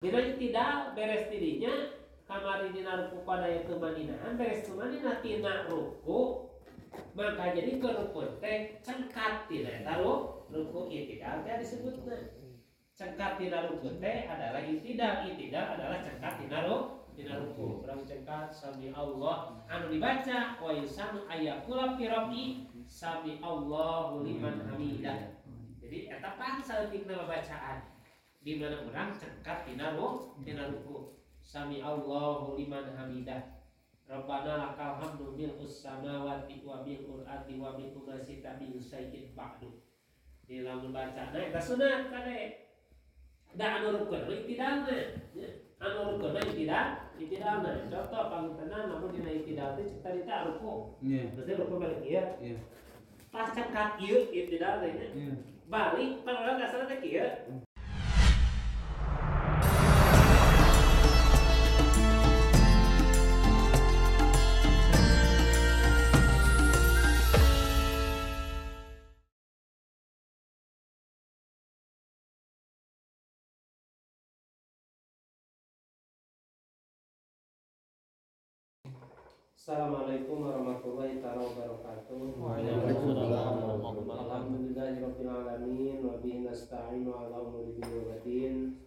Dina i'tidal beres dirinya kamari dina ruku pada tumaninaan beres tumanina tina ruku maka jadi ke rukun teh cengkat tina eta ruku i'tidal teh disebutna. Cengkat tina rukun teh adalah i'tidal, i'tidal adalah cengkat tina ruku. Urang cengkat sami Allah anu dibaca wa yusanu ayakula fi rafi sami Allahu liman hamidah. Jadi eta pan saeutikna bacaan di mana urang cengkat tina ruku sami Allahu liman hamidah. Rabbana lakal hamdu mil'us samawati wa mil'ul ardi wa mil'u ma syi'ta min syai'in ba'du. Di lamun bacana eta sunat kade. Da anu rukun i'tidalna nya. Anu rukun i'tidalna. Contoh pangintenan lamun dina i'tidal teh cek tadi teh ruku. Berarti ruku balik ieu. Pas cengkat ieu i'tidal teh nya. Balik pan urang dasarna teh kieu. Assalamualaikum warahmatullahi taala wabarakatuh. Waalaikumsalam. Alhamdulillahirabbil alamin wa bihi nasta'inu ala umuri dunya waddin.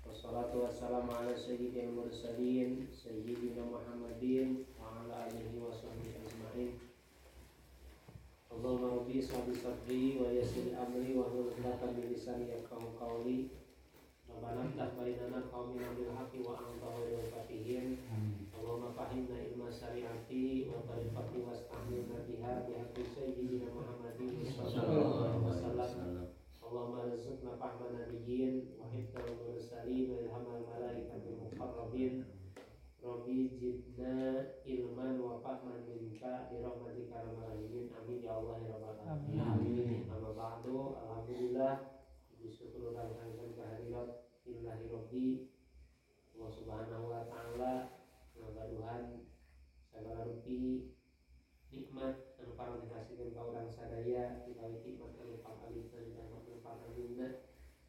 Wassalatu wassalamu ala sayyidil mursalin sayyidina Muhammadin wa ala alihi wasahbihi ajmain. Allahumma rabbi shrah li sadri wa yassir amri wahlul 'uqdatam min lisani yafqahu qawli. Rabbana aftah bainana qawmina bil haqqi wa anta khairul fatihin. Allahumma fahimna ilma syariati wa tariqati wastahmilna biha bihaqqi sayyidina Muhammadin sallallahu alaihi wasallam. Allahumma arzuqna fahman nabiyyin wa hifdzal mursalin wa ilhamal malaikatil muqarrabin. Rabbi zidna ilman wa fahman minka bi rahmatika ya arhamar rahimin. Amin ya Allah ya rabbal alamin. Amin. Amma ba'du. Alhamdulillah bersyukur dan kehadirat Illahi Rabbi Allah Subhanahu wa ta'ala ngagaduhan segala rupi nikmat anu parang dikasihkeun ka urang sadaya digawe nikmat anu pangalitna dan anu pangagungna.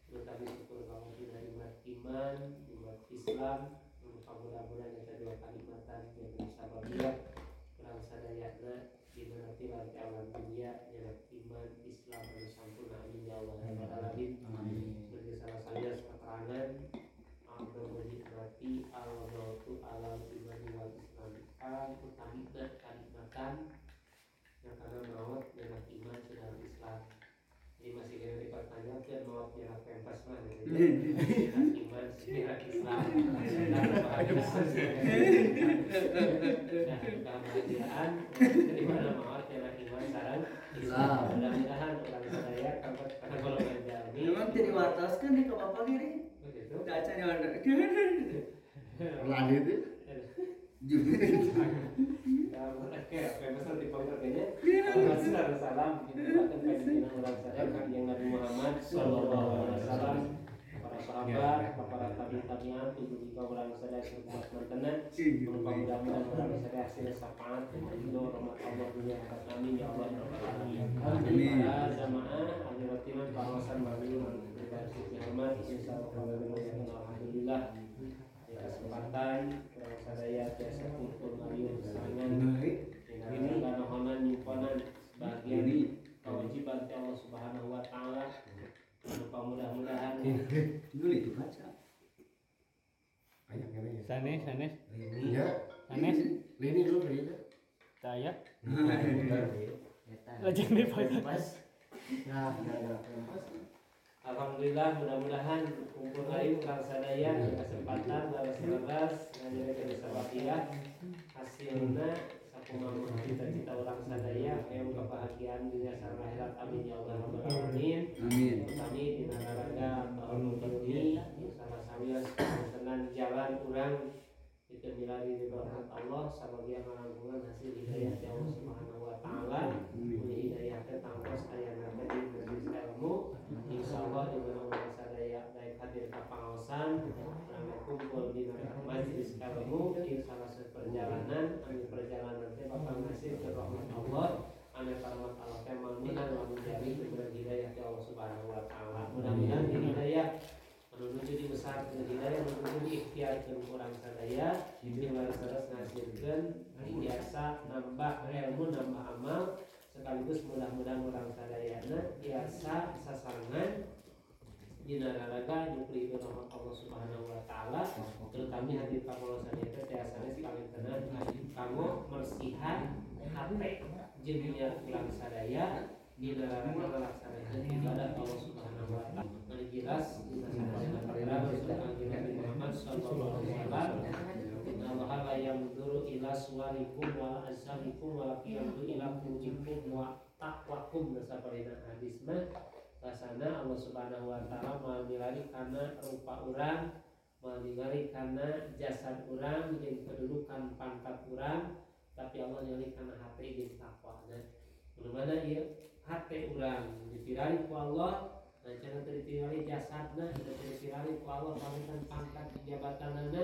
Tetapi syukur ka dina nikmat iman, nikmat Islam anu pamudah-mudahan eta dua kanikmatan jeung sababia urang sadayana dina tilar ti alam dunia nyanak iman Islam anu sampurna. Amin ya Allah ya rabbal alamin. Sebagai salah saya keterangan abdul nikmati al-mautu alal iman wal Islam kan utamina kanikmatan yang karena maut nyanak iman sedang Islam. Jadi masih kena dipertanyakan maut nyanak pempes mah nyanak iman nyanak Islam dan kebahagiaan di mana maut nyanak iman sareng Islam. Mudah-mudahan orang sadaya karena golongan jalmi memang tidak diwataskan di ke bapak gini. Begitu. Tak acan yang ada. Lanjut itu. Oke, pembesan di pangkat kayaknya. Salam kita kajian orang sadaya kanjeng Nabi Muhammad sallallahu alaihi wasallam, para sahabat, para tabi'in tabi'at, tujuh orang sadaya umat mantenan. Mudah-mudahan orang sadaya hasil syafaat ridho rahmat Allah dunia akhirat. Amin ya Allah ya rabbal alamin. Amin. Para jamaah hadirin pawasan wali hormat insyaallah alhamdulillah di kesempatan urang sadaya biasa kumpul ngaliung sarangan dina kanohonan nyimponan sebagian kewajiban ti Allah Subhanahu wa taala. Mudah-mudahan dulu itu baca. Banyak kayaknya. Sanes, sanes. Iya. Sanes. Lini dulu kayaknya. Saya. Lajeng dipakai. Nah, nah. Alhamdulillah mudah-mudahan kumpul ayu urang sadaya di kesempatan leres-leres ngajarkeun sababiah hasilna sakumaha cita-cita urang sadaya hayang kebahagiaan dunia sareng akhirat. Amin ya Allah rabbal alamin. Amin. Kami dina raraga taun ini salah sawios tenan jalan urang dikemilari di rahmat Allah sababiah ngalangkungan hasil hidayah ti Allah Subhanahu wa taala. Mugi hidayah teh tangtos ayana teh di majelis ilmu. Insyaallah di mana urang sadaya baik hadir ka pangaosan urang kumpul di majelis ilmu insyaallah seperjalanan anu perjalanan teh bakal ngasih ke rahmat Allah anu rahmat Allah teh meunang lamun jadi diberi hidayah ti Allah Subhanahu wa taala. Mudah-mudahan hidayah menuju di besar hidayah menuju disiarkeun ku urang sadaya dileres-leres ngasilkeun biasa nambah ilmu nambah amal sekaligus mudah-mudahan urang sadayana biasa sasarengan dina raraga nyupri rahmat Allah Subhanahu wa taala terutama hadir ka kula sadaya teh tiasana sakantenan kanggo mersihan hate jeung niat urang sadaya dina raraga ngalaksanakeun ibadah Allah Subhanahu wa taala. Mari jelas dina sakalina Rasul Nabi Muhammad sallallahu alaihi wasallam inna Allaha la yanzuru ila suwarikum wa ajsamikum walakin yanzuru ila qulubikum wa taqwakum. Saparina hadis mah bahasana Allah Subhanahu wa taala moal milari kana rupa urang, moal ningali kana jasad urang jeung kedudukan pangkat urang, tapi Allah ningali kana hate jeung takwana. Nu mana ieu hate urang dipirari ku Allah, nah cenah teu dipirari jasadna, teu dipirari ku Allah pangetan pangkat jabatanana,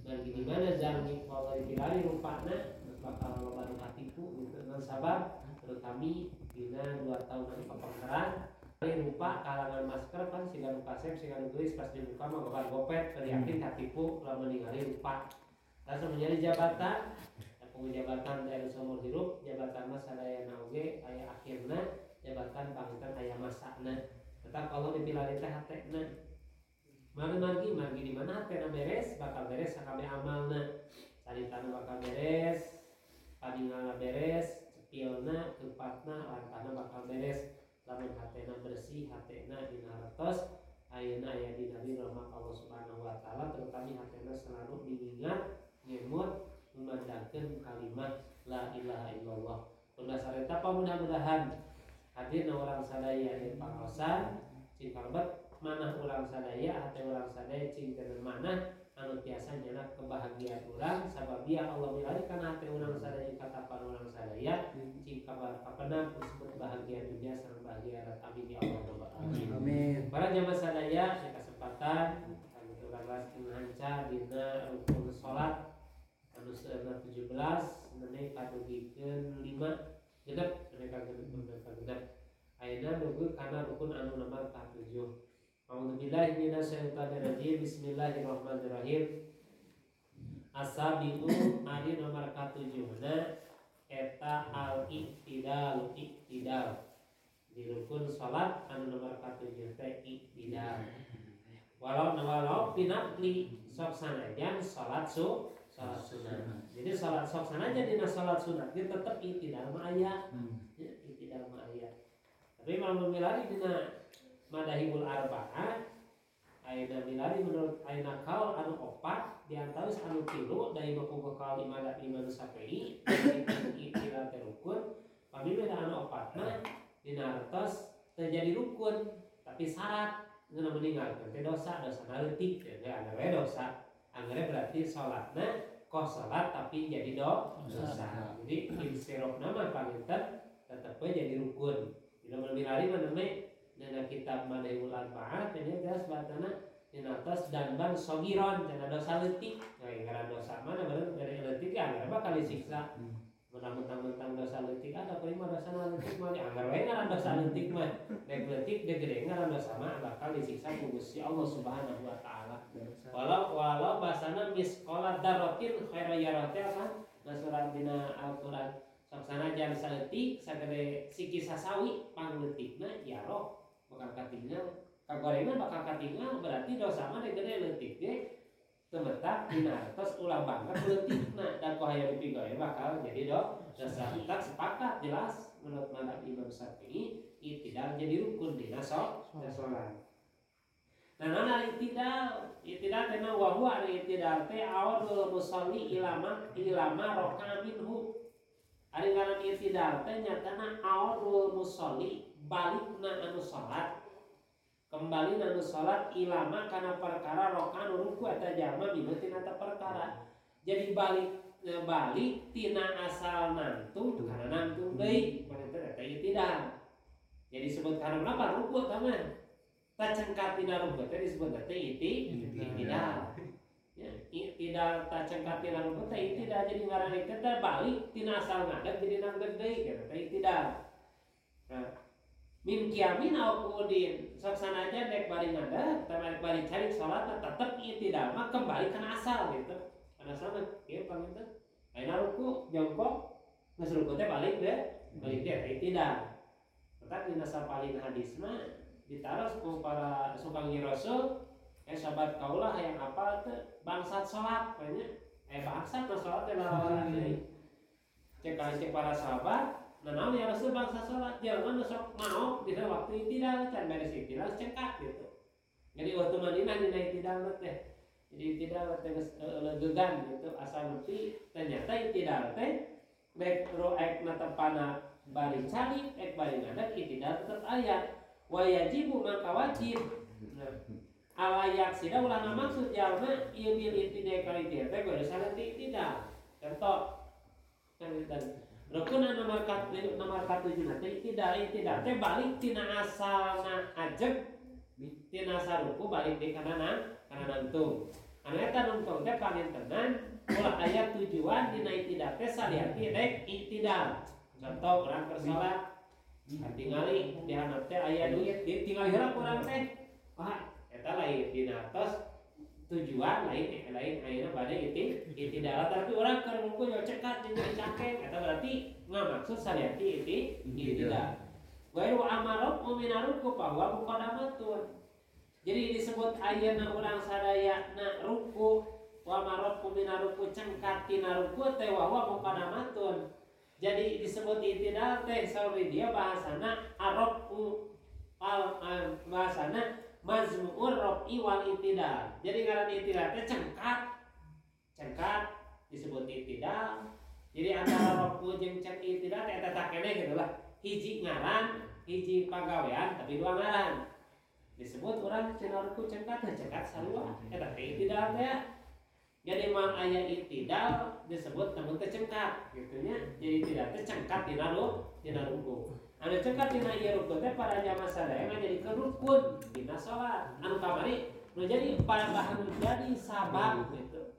bagi di mana jalmi ku Allah dipirari rupana, bakal loba nu katipu gitu. Ngan sabar terutami dina 2 tahun anu kapangkeran rupa kalangan masker kan siga nu kasep siga nu geulis pas dibuka mah bakal gopet teu yakin katipu lamun ningali rupa. Langsung menjadi jabatan, aku jabatan dari seumur hirup, jabatan mah sadayana oge aya akhirna, jabatan panginten aya masana. Tetap kalau dipilari teh hatena. Margi margi di mana hatena beres, bakal beres sakabeh amalna. Saritana bakal beres, paningalna beres, cepilna, kepatna, lantahna bakal beres. Lamun hatena bersih, hatena dina hartos, ayeuna aya dina rahmat Allah Subhanahu wa taala, terutama hatena selalu diingat, ngemut, memandangkeun kalimat la ilaha illallah. Dasar eta mudah-mudahan hadirna urang sadaya di pangaosan cing kalebet manah urang sadaya, hate urang sadaya cing teu manah anu tiasa nyanak kebahagiaan urang sababia Allah milari kana hate urang sadaya katapan urang sadaya cing kabar kapenang disebut bahagia dunia sareng bahagia akhirat. Amin ya Allah rabbal alamin. Amin. Para jamaah sadaya di kesempatan anu urang ngahanca dina rukun salat anu seueurna 17 mene kadugikeun 5 genep mereka genep ayeuna nugu kana rukun anu nomor 7. A'udzubillahi minasyaitonirrajim. Bismillahirrahmanirrahim. Asabiu ari nomor 7 eta al-i'tidal, i'tidal. Di rukun salat anu nomor 7 teh i'tidal. Walau walau pinapli sok sanajan salat salat sunat. Jadi salat sok sanajan dina salat sunat ge tetep i'tidal mah aya. Ya, i'tidal mah aya. Tapi malam milari dina Madahibul Arba'ah ayeuna milari menurut ayeuna kaul anu opat diantawis anu tilu dari makuka kaul imam Imam Syafi'i i'tidal teh rukun pami beda anu opat mah dina artos teu jadi rukun tapi syarat ngeuna meninggalkeun teh dosa dosa leutik ya anggar dosa anggar berarti salatna kos salat tapi jadi dosa. Jadi insirofna mah panginten tetep we jadi rukun. Dina milari mah namanya dina kitab Madahibul Arba'ah nya jelas batana dina atas danban sogiron cenah dosa leutik. Nah, ngaran dosa mah bener gede leutik ya anggar bakal disiksa. Mentang-mentang dosa leutik ada kuring mah dosa leutik mah anggar we ngaran dosa leutik mah. Dek leutik dek gede ngaran dosa mah bakal disiksa ku Gusti Allah Subhanahu wa taala. Walau walau bahasana misqala dzarratin khairan yarah teh kan surat dina Al-Qur'an. Sok sanajan saeutik sagede siki sasawi pangleutikna ya roh bakal katinggal kagorengan bakal katinggal berarti dosa mah gede leutik ge teu metak dina artos ulah banget leutikna dan ku hayang dipigawe bakal jadi dosa. Tak sepakat jelas menurut mazhab Imam Syafi'i i'tidal jadi rukun dina salat. Nah, nana i'tidal i'tidal teh wa huwa i'tidal teh awadul musalli ilama ilama raka'a minhu. Ari ngaran i'tidal teh nyatana awadul musalli balikna anu salat kembali anu salat ilama kana perkara raka'a nu ruku eta jalma minhu tina eta perkara. Jadi balik balik tina asal nangtung kana nangtung deui panginten eta i'tidal. Jadi sebut kana menapa ruku tah mah tacengkat tina ruku teh disebut teh i'tidal. Ya, i'tidal tacengkat tina ruku teh i'tidal jadi ngaran itu teh balik tina asal ngadeg jadi nangdeg deui kitu teh i'tidal. Nah, Min kiamin au qu'udin sok sanajan rek bari ngadeg teh bari calik salat tetep i'tidal mah kembali kana asal gitu. Kana asal mah kieu panginten. Ayeuna ruku jongkok geus ruku teh balik deh, balik deh i'tidal. Tetap dina sapalin hadis mah ditaros ku para sukang Rasul, sahabat kaulah hayang apal teu bangsat salat banyak. Bangsat mah salat teh lalawaran deui. Cek cek para sahabat, nah ya Rasul bangsa salat jelema nu sok maok dina waktu i'tidal can beres i'tidal cengkat gitu. Jadi waktu manina dina i'tidal teh. Jadi i'tidal teh geus legegan gitu asal nepi ternyata i'tidal teh baik roek natepana bari calik ek bari ngadeg i'tidal tetep aya. Wa yajibu maka wajib. Nah, alayak sida ulah maksud jalma ieu bil i'tidal kali teh kudu sareng i'tidal. Contoh dan rukun nomor 7 nanti i'tidal teh balik tina asalna ajeg tina saruku balik di kana nangtung. Anu eta nangtung teh pangintenan ulah aya tujuan dina i'tidal teh salianti rek i'tidal. Contoh urang keur salat tingali di handap teh aya duit ditinggal heula urang teh. Wah, eta lain dina tos tujuan lain ayeuna bade i'tidal tapi urang keur ruku yo cekat jeung cakeng eta berarti ngamaksud salianti i'tidal. Wa amarok minaruku bahwa muqaddamatun. Jadi disebut ayeuna urang sadayana ruku wa marok minaruku cengkat tina ruku teh wa muqaddamatun. Jadi disebut i'tidal teh sauri dia bahasana arafu al bahasana mazmu'ur raf'i wal i'tidal. Jadi ngaran i'tidal teh cengkat. Cengkat disebut i'tidal. Jadi antara raf'u jeung cek i'tidal teh eta keneh gitu lah. Hiji ngaran, hiji pagawean tapi dua ngaran. Disebut urang cenah ruku cengkat, cengkat sarua. Eta teh i'tidal teh. Jadi moal aya i'tidal disebut namun teh cengkat gitu nya. Jadi i'tidal teh cengkat dina ruku. Anu cengkat dina ieu rukun teh para jamaah sadaya ngajadikeun rukun dina salat. Anu kamari nu jadi bahan jadi sabab gitu.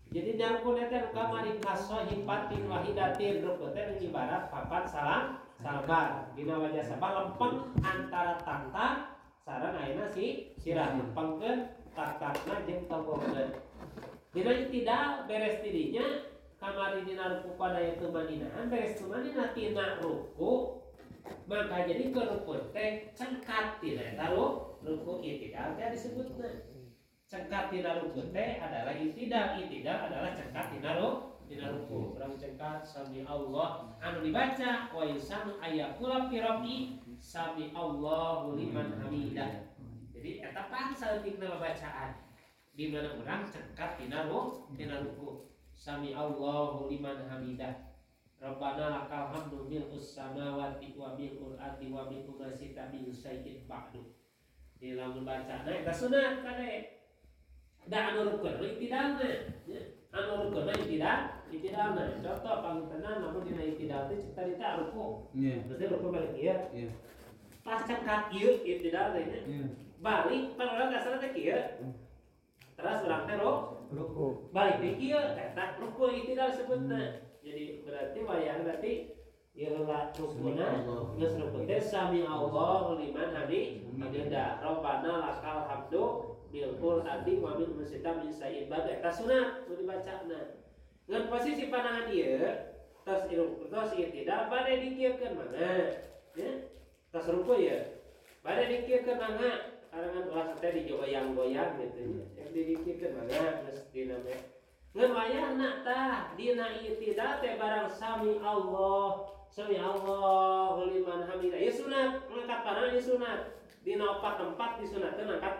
Jadi dina rukun teh nu kamari kasohipatin wahidatin rukun teh ibarat papat salam salbar. Dina wajah sabah lempeng antara taktak sareng ayeuna si sirah lempengkeun taktakna jeung tonggokeun. Dina i'tidal beres tidinya kamari dina ruku pada tumaninaan beres tumanina tina ruku maka jadi ke rukun teh cengkat tina eta ruku i'tidal teh disebutna. Cengkat tina rukun teh adalah i'tidal, i'tidal adalah cengkat tina ruku. Urang cengkat sami Allah anu dibaca wa yusanu ayakula fi rafi sami Allahu liman hamidah. Jadi eta pan saeutikna bacaan di mana urang cengkat tina ruku. Sami Allahu liman hamidah. Rabbana lakal hamdu mil'us samawati wa mil'ul ardi wa mil'u ma syi'ta min syai'in ba'du. Di lamun bacana eta sunat kade. Da anu rukun i'tidalna nya. Anu rukun i'tidalna. Contoh pangintenan lamun dina i'tidal teh cek tadi teh ruku. Berarti ruku balik ieu. Pas cengkat ieu i'tidal teh nya. Balik pan urang asalna teh kieu. Terus urang teh ruku. Balik deui kieu eta ruku i'tidal sebutna. Jadi berarti wayang berarti ieu heula rukuna geus rukun teh sami Allahu liman hamidah. Rabbana lakal hamdu mil'ul ardi wa mil'u ma syi'ta min syai'in ba'du. Eta sunat nu dibacana. Ngan posisi pandangan ieu tos tos i'tidal bade dikieukeun mangga. Nya tos ruku ieu. Bade dikieukeun mangga karangan ulah teh dijogoyang-goyang gitu nya. Yang dikieukeun mangga geus dina meh. Ngan wayahna tah dina i'tidal teh barang sami Allah, sami Allahu liman hamidah. Ieu sunat, ngangkat pandangan ieu sunat. Dina opat tempat disunatkeun ngangkat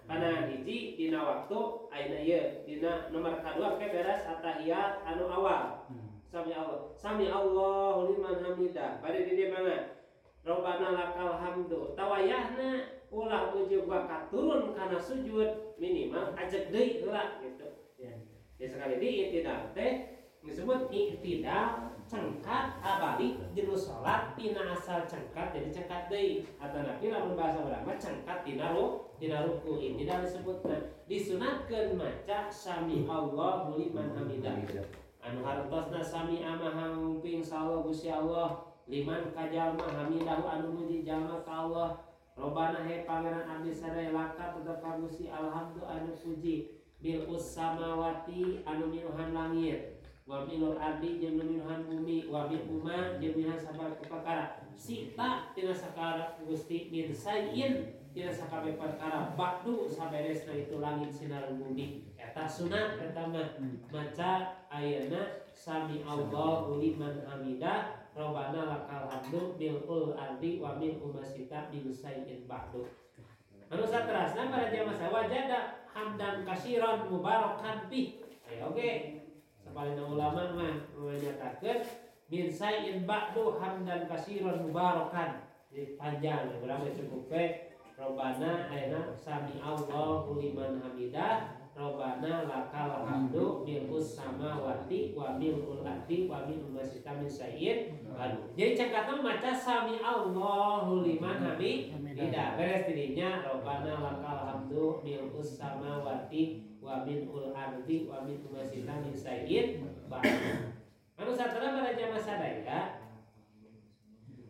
pandangan hiji dina waktu ayeuna ieu dina nomor kadua ke beres atahiyat anu awal. Sami Allah, sami Allahu liman hamidah. Bade di dieu mangga. Rabbana lakal hamdu. Tawayahna ulah ujug katurun kana sujud minimal ajeg deui heula gitu. Ya. Ya sekali di i'tidal teh disebut i'tidal cengkat abali dinu salat tina asal cengkat jadi cengkat deui atanapi lamun bahasa urang mah cengkat tina ruku i'tidal disebutna disunatkeun maca sami Allahu liman hamidah. Anu hartosna sami amaha nguping saha Gusti Allah liman ka jalma hamidahu anu muji jalma ka Allah. Robana he pangeran abdi sadaya laka tetep ka Gusti alhamdu anu puji bil samawati anu minuhan langit wa milul ardi jeung minuhan bumi wa bil umma jeung minuhan sabab perkara sita tina sakara Gusti min sayin tina sakabeh perkara ba'du saberesna itu langit sinar bumi eta sunat eta mah maca ayeuna sami Allahu liman hamidah Rabbana lakal hamdu milul ardi wa mil umasita min sayin ba'du. Anu saterasna para jamaah wajada hamdan kasiran mubarakan bi. Aya oge sapalina ulama mah menyatakeun min sayin ba'du hamdan kasiran mubarakan. Jadi panjang urang cukup we Rabbana ayeuna sami Allahu liman hamidah Rabbana lakal hamdu mil'us samawati wa mil'ul ardi wa mil'u ma syi'ta min syai'in. Jadi cekatan maca sami Allahu liman hamidah. Beres dirinya Rabbana lakal hamdu mil'us samawati wa mil'ul ardi wa mil'u ma syi'ta min syai'in. Anu satana para jamaah sadaya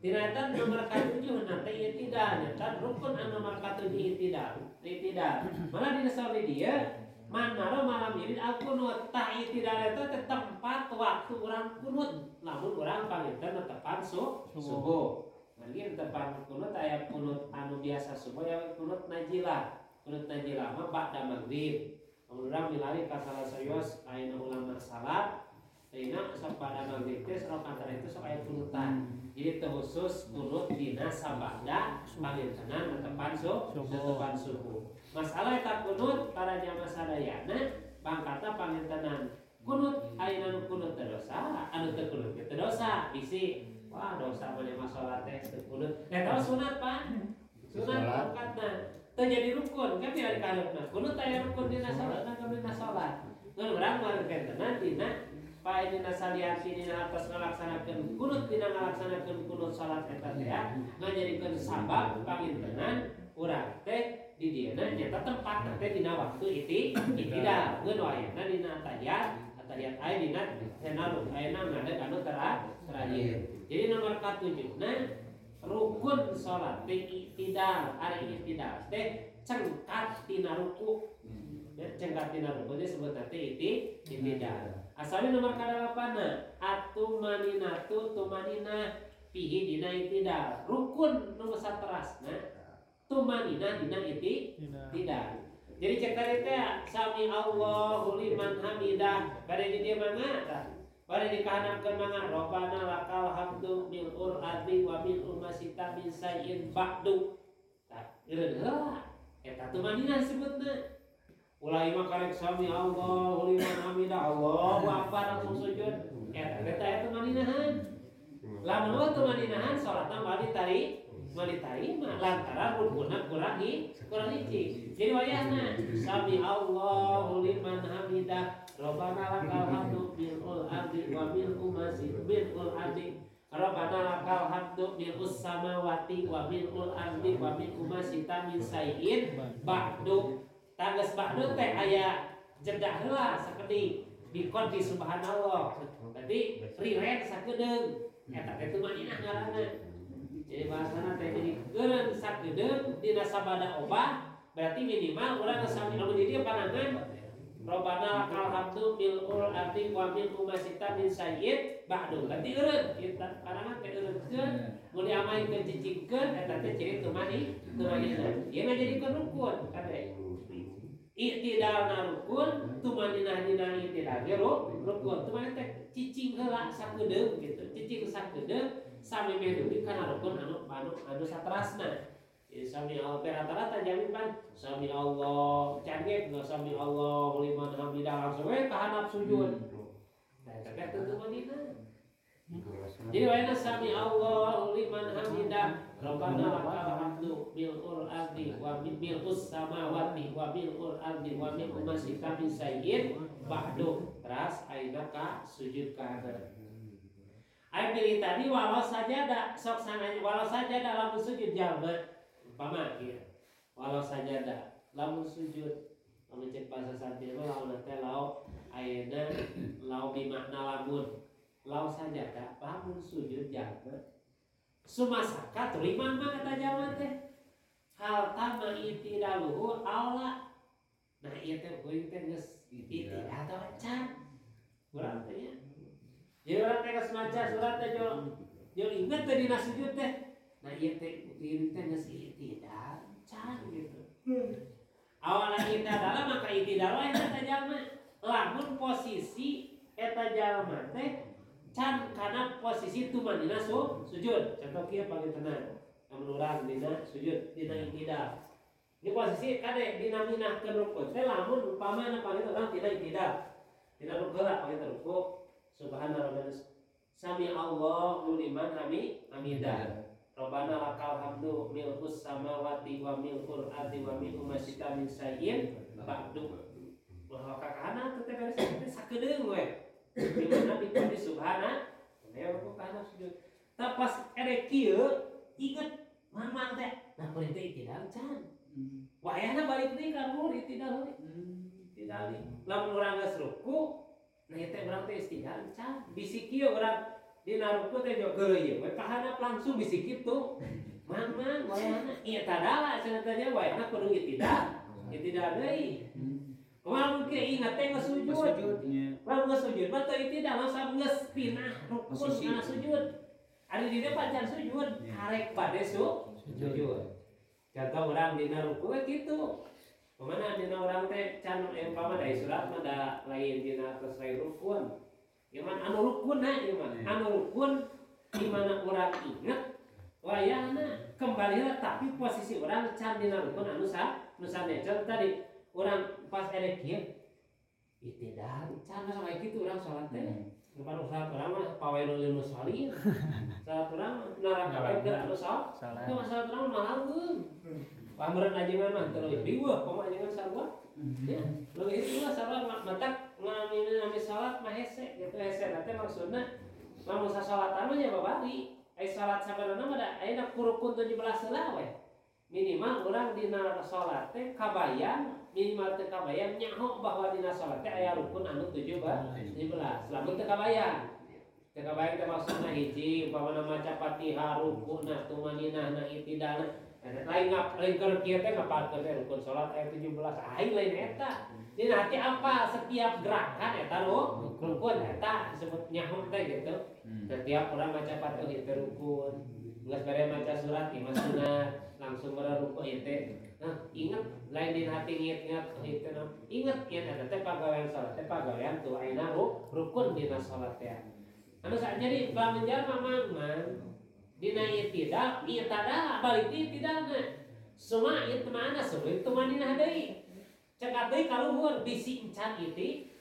Tinatan nomor 7 nanti i'tidal, nyata rukun anu nomor 7 i'tidal. I'tidal. Malah dina sauri dia manaro malam ini al-kunut. Tah i'tidal itu tempat waktu urang kunut. Lamun urang panginten netepan subuh. Mungkin tepan kunut aya kunut anu biasa subuh ya kunut najilah. Kunut najilah mah ba'da maghrib. Lamun urang milari ka salah serius ayeuna ulama salat ayeuna sok pada maghrib teh sok antara itu sok aya kunutan. Jadi khusus kunut dina sabada pangintenan netepan netepan subuh. Masalah eta kunut para jamaah sadayana pangkatna pangintenan kunut ayeuna nu kunut teu dosa, anu teu kunut teu dosa. Bisi wah dosa maneh mah salat teh teu kunut. Eta sunat Pak. Sunat pangkatna teu jadi rukun kan tidak dikareupna. Kunut aya rukun dina salat, dina salat. Ngan urang mah pangintenan dina pae dina salianti dina atas ngalaksanakeun kunut dina ngalaksanakeun kunut salat eta teh ngajadikeun sabab pangintenan urang teh di dieuna nyata tempat teh dina waktu i'tidal ngeun wayahna dina atahiyat aya dina senaru ayeuna ngadeg anu terakhir. Jadi nomor 7 na rukun salat teh i'tidal ari i'tidal teh cengkat tina ruku. Ya, cengkat tina ruku disebut teh i'tidal. Asalnya nomor 8 atumaninatu tumanina fihi dina i'tidal. Rukun nomor saterasna tumanina dina i'tidal. Jadi cek tadi teh sami Allahu liman hamidah. Bade di dieu mangga tah. Bade dikahanapkeun mangga Rabbana lakal hamdu mil'ul ardi wa mil'u ma syi'ta min syai'in ba'du. Tah, eureun heula. Eta tumanina disebutna. Ulah imah karek sami Allahu liman hamidah Allahu akbar langsung sujud. Eta teh aya tumaninahan. Lamun eueuh tumaninahan salatna moal ditarima lantaran rukunna kurang hiji. Jadi wayahna sami Allahu liman hamidah Rabbana lakal hamdu mil'ul ardi wa mil'u ma syi'ta mil'ul ardi Rabbana lakal hamdu mil'us samawati wa mil'ul ardi wa mil'u ma syi'ta min syai'in ba'du. Tangges ba'du teh aya jeda heula sakedik bikon di subhanallah. Berarti riren sakedeung eta teh tumaninah ngaranna. Jadi bahasana teh jadi eureun sakedeung dina sabada obah berarti minimal urang sami anu di dieu panangan Rabbana lakal hamdu mil'ul ardi wa mil'u ma syi'ta min syai'in ba'du. Berarti eureun kita panangan teh eureunkeun mun diamaikeun cicingkeun eta teh ciri tumaninah. Ieu ngajadikeun rukun kade. I'tidalna rukun, tumaninah dina i'tidal ge rukun. Tumaninah teh cicing heula sakedeung gitu. Cicing sakedeung sami meh dugi kana rukun anu anu saterasna. Jadi sami Allah rata-rata jamin pan sami Allah can ge sami Allah liman hamidah langsung we kahanap sujud. Nah eta teh tumaninah. Jadi wayana sami Allahu liman hamidah Rabbana lakal hamdu mil'ul ardi wa mil'us samawati wa mil'ul ardi wa mil'u ma syi'ta min syai'in ba'du. Teras ayeuna ka sujud ka hadap. Aya pilih tadi walau sajadah sok sananya walau sajadah lamun sujud jalma umpama ieu. Walau sajadah lamun sujud lamun cek bahasa santri mah lamun teh lau ayeuna lau bimakna lamun lau sajadah lamun sujud jalma Sumasaka tuluy mangmang eta jalma teh. Hal tama itidaluhu aula. Nah ieu teh kuring teh geus itidal atawa can. Urang teh nya. Jadi urang teh geus maca surat teh jo inget teh dina sujud teh. Nah ieu teh kuring teh geus itidal can gitu. Awalna itidal maka itidal wae eta jalma. Lamun posisi eta jalma teh can kana posisi tumanina sujud. Contoh kieu pangintenan. Lamun urang dina sujud dina itidal. Ini posisi kade dina minahkeun rukun teh lamun upamana panginten urang dina itidal. Dina ruku heula panginten ruku subhana rabbana sami Allahu liman hamidah. Rabbana lakal hamdu milkus samawati wa milkul ardi wa milku ma syi'ta min syai'in ba'du. Bahwa kakana teh beres teh sakedeung we. Di mana dipandi subhana ya ruku kana sujud. Tah pas erek kieu inget mamang teh. Nah kuring teh itidal can. Wayahna balik deui ka luhur itidal deui. Itidal deui. Lamun urang geus ruku, nah ieu teh urang teh istidal can. Bisi kieu urang dina ruku teh jo geureuy we kahanap langsung bisi kitu. Mamang wayahna ieu tadala cenah teh wayahna kudu itidal. Itidal deui. Kumaha mun kieu ingat teh geus sujud. Lamun geus sujud mah teu itidal langsung geus pinah rukun kana sujud. Ari di dieu pacan sujud, karek bade sujud. Contoh urang dina ruku we kitu. Kumaha dina urang teh can umpama da surat mah da lain dina tos lain rukun. Ieu mah anu rukunna ieu mah. Anu rukun di mana urang inget wayahna kembali heula tapi posisi urang can dina rukun anu nu sanes. Contoh tadi urang pas erek kieu itidal can mah sampai kitu urang salat teh. Bukan salat urang mah pawailul lil musallin. Salat urang neraka we keur anu salat. Itu mah salat urang mah langgeng. Pameureun ajengan mah teu leuwih riweuh komo ajengan sarua. Ya, leuwih riweuh sarua matak ngamina salat mah hese gitu hese teh maksudna lamun sasalatan mah nya babari. Ai salat sabenerna mah da ayeuna kurukun 17 heula we. Minimal urang dina salat teh kabayang minimal teu kabayang nyaho bahwa dina salat teh aya rukun anu 17. Lamun teu kabayang. Teu kabayang teh maksudna hiji umpamana maca Fatihah rukuna tumaninahna itidalna. Lain lain keur kieu teh ngapalkeun teh rukun salat aya 17. Aing lain eta. Dina hati apa setiap gerakan eta rukun eta disebut nyaho teh gitu. Setiap urang maca Fatihah itu rukun. Geus bere maca surat ieu mah sunat. Langsung meruku ieu teh. Nah, inget lain dina hati nginget itu nah. Inget ieu eta teh pagawean salat teh pagawean tuh ayeuna rukun dina salat teh. Anu jadi lamun jalma mangman dina itidal itadal balik deui itidalna. Suma ieu teh mana sebelum tumaninah deui. Cekat deui ka luhur bisi encan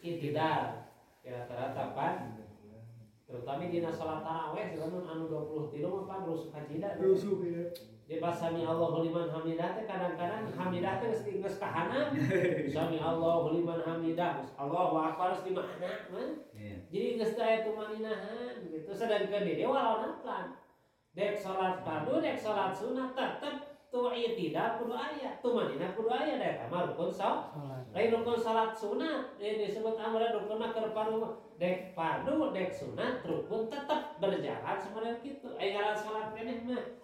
itidal. Ya rata-rata pan terutama dina salat tarawih anu 23 mah pan rusuk kacida. Rusuk ya. Di pas sami Allahu liman hamidah teh kadang-kadang hamidah teh geus geus kahana. Sami Allahu liman hamidah, Allahu akbar geus di mana mah. Jadi geus teh aya tumaninahan gitu. Sedangkeun di dewa lawan plan. Dek salat fardu, dek salat sunat tetep tu itidal kudu aya, tumaninah kudu aya da eta mah rukun salat. Lain rukun salat sunat, ini disebut amran rukun mah keur fardu. Dek fardu, dek sunat rukun tetep berjalan seperti kitu. Aya ngaran salat keneh mah.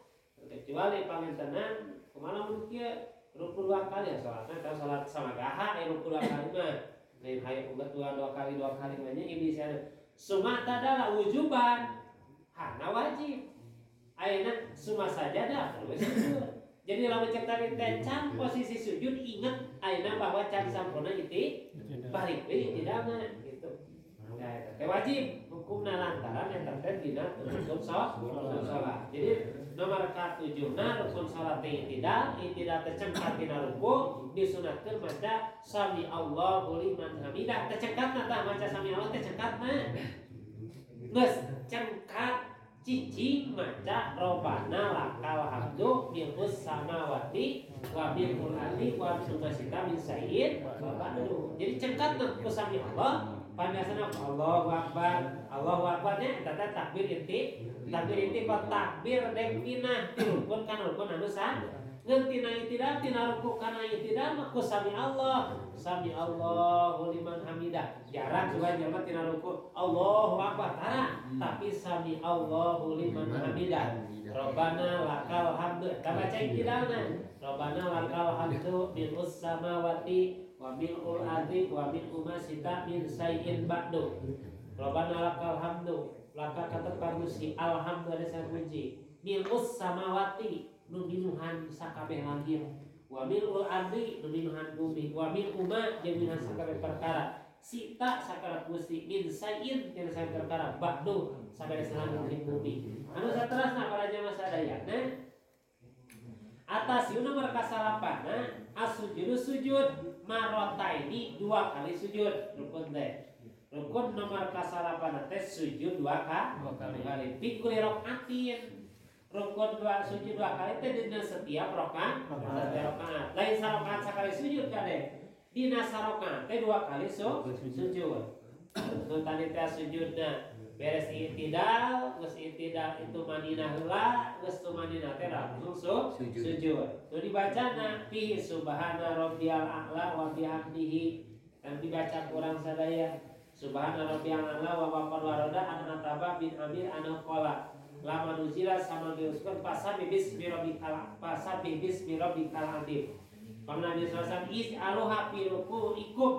Kecuali pangintenan kumaha mun kieu rukun dua kali ya salatna atau salat samagaha aya rukun dua kali mah. Lain hayu ugat dua kali mah nya iblis aya. Suma tadala wujuban hana wajib. Ayeuna suma sajadah terus sujud. Jadi lamun cek tadi teh can posisi sujud inget ayeuna bahwa can sampurna itu balik deui itidalna gitu. Nah eta teh wajib hukumna lantaran eta teh dina rukun salat. Jadi nomor ka-7na rukun salat teh itidal, itidal teh cengkat dina ruku disunatkeun maca sami Allahu liman hamidah. Teh cengkatna tah maca sami Allah teh cengkatna. Geus cengkat cicing maca robana lakal hamdu milkus samawati wa milkul ardi wa milku ma syi'ta min syai'in wa ba'du. Jadi cengkatna ku sami Allah pandasana Allahu akbar. Allahu akbarnya eta teh takbir inti. Takbir inti kok takbir dek pinah ti rukun kana rukun anu sah. Ngan tina itidal tina ruku kana itidal mah ku sami Allah. Sami Allahu liman hamidah. Jarang juga jelema tina ruku Allahu akbar tara, tapi sami Allahu liman hamidah. Robbana lakal hamdu eta baca iktidalna. Robbana lakal hamdu mil'us samawati wa mil'ul ardi wa mil'u ma sita min sayyin ba'du. Robbana lakal hamdu laka katepan Gusti alhamdu ada sapuji mil'us samawati nu minuhan sakabeh langit wa mil'ul ardi nu minuhan bumi wa mil'u ma jeung minuhan sakabeh perkara sita sakarat Gusti min sayin tina sae perkara ba'du sabada langit jeung bumi. Anu saterasna para jamaah sadayana atas ieu nomor kasalapana as-sujudu sujud marotaini dua kali sujud rukun teh. Rukun nomor kasalapana teh sujud dua kali. Fi kulli rakaatin. Rukun dua sujud dua kali teh dina setiap rakaat, setiap rakaat. Lain sarakaat sakali sujud kade. Dina sarakaat teh dua kali sujud. Nu tadi teh sujudna beres i'tidal, geus i'tidal itu manina heula, geus tumanina teh langsung sujud. Nu dibacana fi subhana rabbiyal a'la wa bihamdihi. Dan dibaca kurang sadaya subhana rabbiyal a'la wa waqad warada an ataba bin amir an qala lama nuzila sama biuskur pasabi bismi rabbikal pasabi bismi rabbikal azim. Karena Nabi sallallahu alaihi wasallam ij'aluha fi ruku'ikum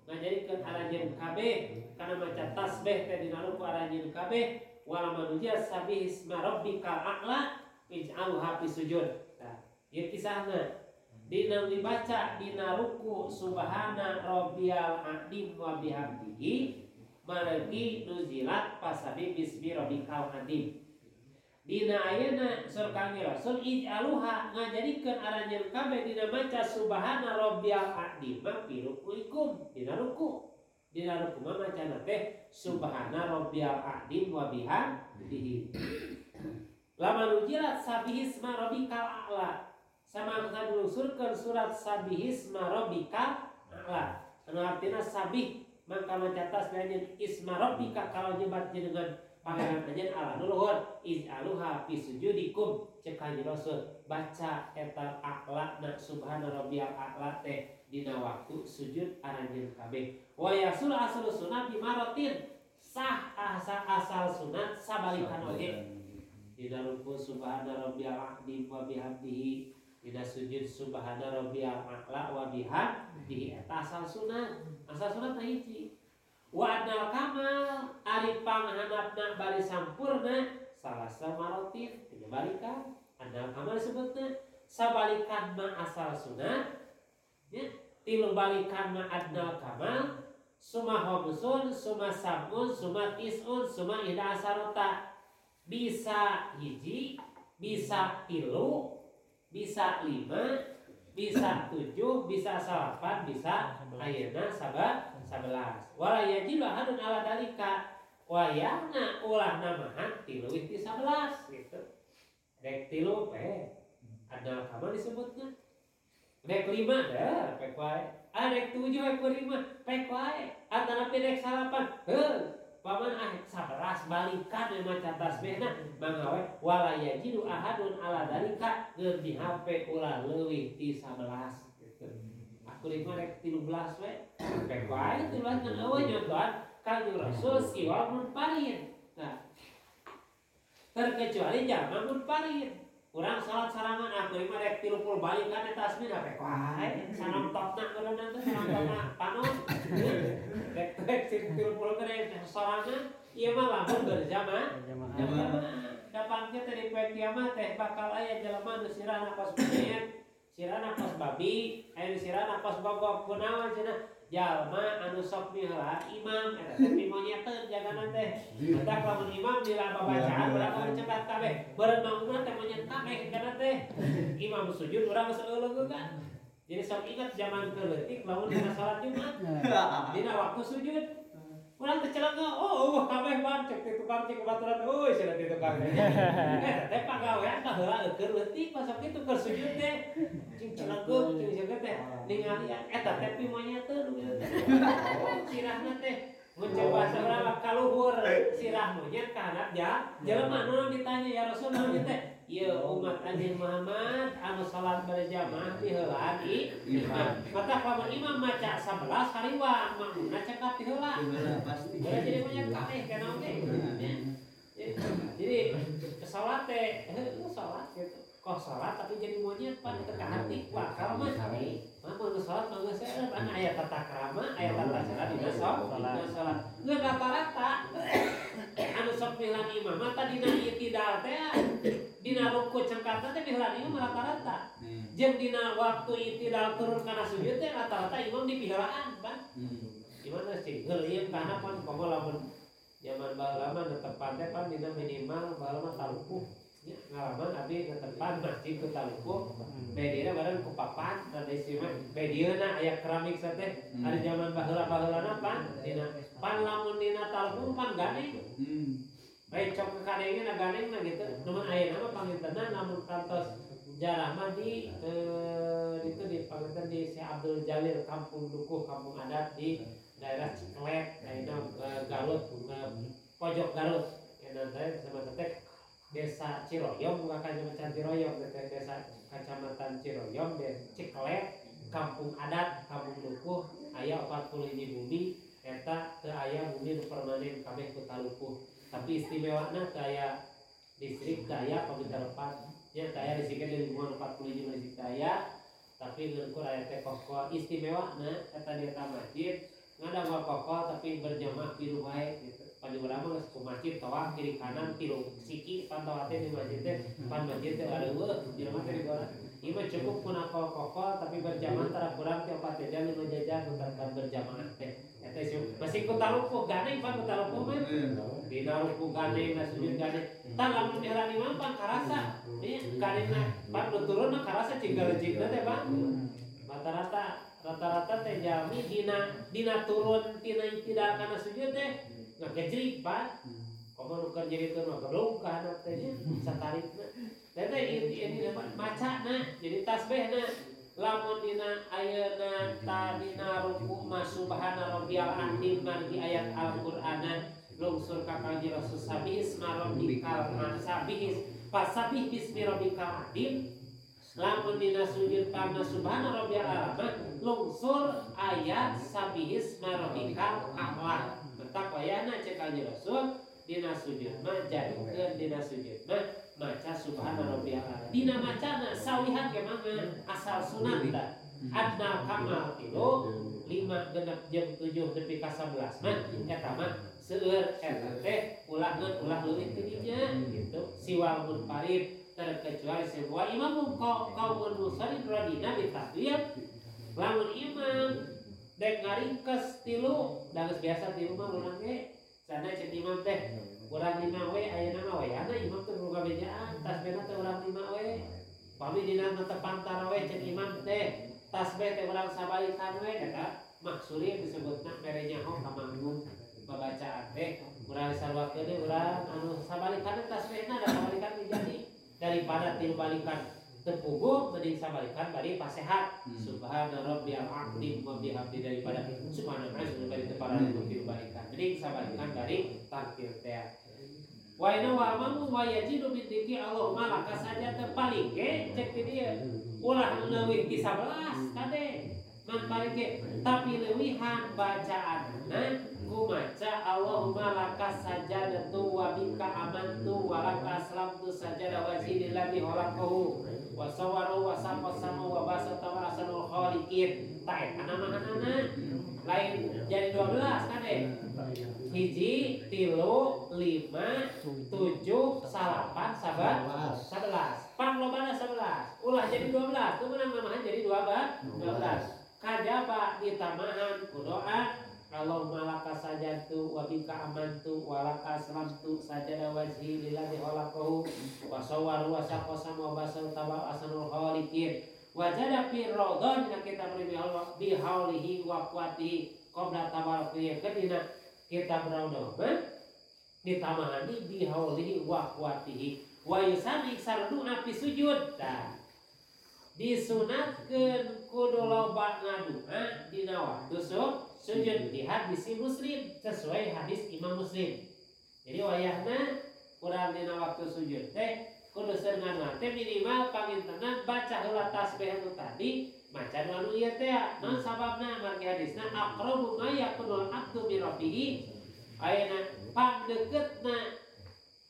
ngajadikeun aranjeun kabeh kana maca tasbih teh dina ruku aranjeun kabeh wala manujia sabih isma rabbikal a'la ij'aluha fi sujud. Tah ieu kisahna dina dibaca dina ruku subhana rabbiyal azim wa bihamdihi margi nuzilat pasabi bismi rabbikal azim. Dina ayeuna sur Kangjeng Rasul ij'aluha ngajadikeun aranjeun kabeh dina maca subhana rabbiyal azim fi ruku'ikum dina ruku. Dina ruku mah macana teh subhana rabbiyal azim wa bihamdihi. Lamun nujilat sabihisma rabbikal a'la. Samangsa dilusurkeun surat sabihisma rabbikal a'la. Anu artina sabih mangka maca tasbih anjeun isma rabbika kalau nyebat jenengan pangeran anjeun ala nu luhur ij'aluha fi sujudikum cek Kanjeng Rasul baca eta a'la na subhana rabbiyal a'la teh dina waktu sujud aranjeun kabeh wa yasul aslu sunat bimarotin sah asal sunat sabalikan oge dina ruku subhana rabbiyal azim wa bihamdihi dina sujud subhana rabbiyal a'la wa bihamdihi eta asal sunat teh hiji. Wa adnal kamal ari panghanapna bari sampurna salasa marotin tiga balikan adnal kamal disebutna sabalikan ma asal sunat ya tilu balikan ma adnal kamal suma khamsun suma sabun suma tis'un suma ihda asarota bisa hiji bisa tilu bisa lima bisa 7, bisa 8, bisa ayeuna 11. Wala yajidu ahadun ala dalika wayahna ulah namahan tilu ti 11 gitu. Rek tilu pe ada kamal disebutna. Rek 5 dah pek wae. Ah rek 7 rek 5 pek wae. Atanapi rek 8 heuh. Paman ah 11 balikan we maca tasbihna mangga we wala yajidu ahadun ala dalika geus di HP ulah leuwih ti 11 gitu. Aku lima rek 13 we. Pek wae 13 ngan eueuh nyontohan Kangjeng Rasul siwa munfarid. Nah, terkecuali jalma munfarid. Urang salat sarangan aku lima rek 30 balikan eta tasbihna pek wae. Salam topna meureunna teh salam topna panon. Rek 30 teh sorangan ieu mah lamun berjamaah. Dapangke teh di poe kiamat teh bakal aya jelema nu sirahna kos monyet, sirahna kos babi, aya nu sirahna kos gogok. Kunaon cenah? Jalma anu sok miheula imam eta teh mimonyeteun jagana teh. Matak lamun imam dila babacaan urang mah cekat kabeh. Beureun manguna teh monyet kabeh kana teh. Imam sujud urang geus euleung kan. Jadi sok ingat zaman keleutik lamun dina salat Jumat. Dina waktu sujud urang teh celengge, oh kabeh ban cek ti tukang cek baturan euy cenah ti tukang teh. Eta teh pagawean baheula eukeun leutik masuk kitu keur sujud teh. Cing celengge cing sieun teh ningalian eta teh pimonyeteun kitu teh. Sirahna teh mun cek bahasa urang mah kaluhur sirah monyet ka handap jelema nu ditanya ya Rasul naon teh? Ieu umat anjeun Muhammad anu salat berjamaah diheulaan imam. Mata lamun imam maca 11 hariwang makmumna cekap ti heula. Pasti. Jadi monyet kabeh kana oge. Jadi salat teh Kok salat tapi jadi monyet pan teu kahati ku akal mah. Mah mun salat mah geus pan aya tata krama, aya tata cara dina salat. Ngan rata-rata anu sok milan imam mah tadina itidal teh dina ruku cengkatna teh milan imam rata-rata. Jeung dina waktu itidal turun kana sujud teh rata-rata imam dipihelaan pan. Gimana sih ngeuleum kana pan komo lamun zaman baheula mah netepan teh pan dina minimal baheula mah talupuh. Nya ngalaman abdi netepan masjid ku talupuh. Bedina bareng ku papan tradisi mah bedieuna aya keramik teh ari zaman baheula-baheulana pan dina pan lamun dina talupuh pan gandeng. Baik cok kadengna gandengna gitu. Numun ayeuna mah pangintenna lamun kantos jarah mah di itu di panginten di Syekh Abdul Jalil Kampung Dukuh Kampung Adat di daerah Cikelet ayeuna Garut pojok Garut eta teh sama teh Desa Ciroyom bukan Kecamatan Ciroyom desa Kecamatan Ciroyom desa Cikelet Kampung Adat Kampung Dukuh aya 40 hiji bumi eta teu aya bumi nu permanen kabeh ku talupuh tapi istimewana teu aya listrik teu aya komputer lepat nya teu aya listrik di lingkungan 40 hiji listrik teu aya tapi ngeukur aya teh kokoh istimewana eta di eta masjid ngadawa kokoh tapi berjamaah biru wae gitu. Pan urang mah geus ku masjid tawaf kiri kanan tilu siki pan tawaf teh di masjid teh pan masjid teh areueuh jelema teh di urang. Ieu mah cukup kuna kokoh tapi berjamaah tara kurang ti 4 jajan 5 jajan mutarkan berjamaah teh. Eta masih ku talupuh gandeng pan ku talupuh mah. Dina ruku gandeng na sujud gandeng. Tah lamun mihrab imam pan karasa. Ieu gandengna pan nu turun mah karasa cing galejigna teh Bang. Rata-rata teh jalmi dina turun tina tidak kana sujud teh ngagejrig Pak. Komo nu keur nyeriteun mah geblung ka handap teh nya satarikna. Teh teh ini macana jadi tasbihna lamun dina ayeuna tadina ruku mah subhana rabbiyal azim margi ayat Al-Qur'ana lungsur ka Kanjeng Rasul sabih isma rabbikal sabih fasabih bismi rabbikal azim lamun dina sujud kana subhana rabbiyal a'la lungsur ayat sabih isma rabbikal a'la. Tetap wayahna cek Kanjeng Rasul dina sujud mah jadikeun dina sujud mah maca subhana rabbiyal a'la. Dina macana sawihan ge mangga asal sunat tah. Adna kamal 3 5 genep jeung 7 nepi ka 11 mah eta mah seueur eta teh ulah ngeun ulah leuwih ti dinya gitu. Siwal munfarid terkecuali sebuah imam kaumun musarin radina bitahwil lamun imam dek ngaringkes tilu da geus biasa tilu mah urang ge sana cek imam teh urang lima we ayeuna mah wayahna imam teh boga bejaan tasbihna teh urang lima we pami dina netepan tarawih cek imam teh tasbih teh urang sabalikan we eta maksuri disebutna mere nyaho ka manggung babacaan teh urang sarua keun urang anu sabalikan tasbihna da sabalikan jadi daripada tilu balikan tepuguh mending sabalikan bari pasehat. Subhana rabbiyal azim wa bihamdi daripada subhana azim bari teu parah tilu balikan mending sabalikan bari takbir teh. Wa inna wa amamu wa yajidu min dzikri Allahumma laka saja teu paling ge cek di dieu ulah leuwih ti 11 kade man paling ge tapi leuwihan bacaanna ku maca Allahumma laka sajadatu wa bika amantu wa laka aslamtu sajada wajhi lillazi khalaqahu wa sawwaru wa saqasama wa basata wa ahsanul khaliqin. Tah eta namahanana lain jadi 12 kade hiji tilu 5 7 9 11 panglobana 11 ulah jadi 12 tuh menang namahan jadi 12 kajaba ditamahan ku doa Allahumma laka sajadtu wa bika amantu wa laka aslamtu sajada wajhi lillazi khalaqahu wa sawwaru wa saqasama wa basata wa ahsanul khaliqin wa jada fi radhan dina kitab bi haulihi wa quwwatihi qabla tabarruki kedina kitab raudhah ditamahani bi haulihi wa quwwatihi wa yusami sardu'a fi sujud. Tah disunatkeun kudu loba ngadua dina waktu sujud di hadis Muslim sesuai hadis Imam Muslim. Jadi wayahna kurang dina waktu sujud teh kudu seur ngadua teh minimal pangintenan baca heula tasbih anu tadi maca nu anu ieu teh naon sababna margi hadisna aqrabu ma yakunul abdu bi rabbih ayeuna pangdeukeutna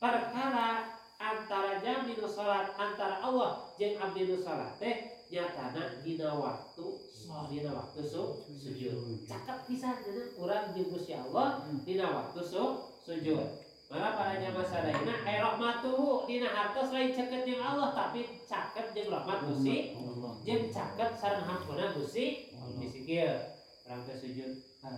perkara Antara jami nu salat antara Allah jeung abdi nu salat teh nyatana dina waktu dina waktu sujud. Cakep pisan cenah urang jeung Gusti Allah dina waktu sujud. Malah para jamaah sadayana ai rahmatuhu dina hartos lain caket jeung Allah tapi caket jeung rahmat Gusti jeung caket sareng hampura Gusti. Bisi kieu urang teh sujud,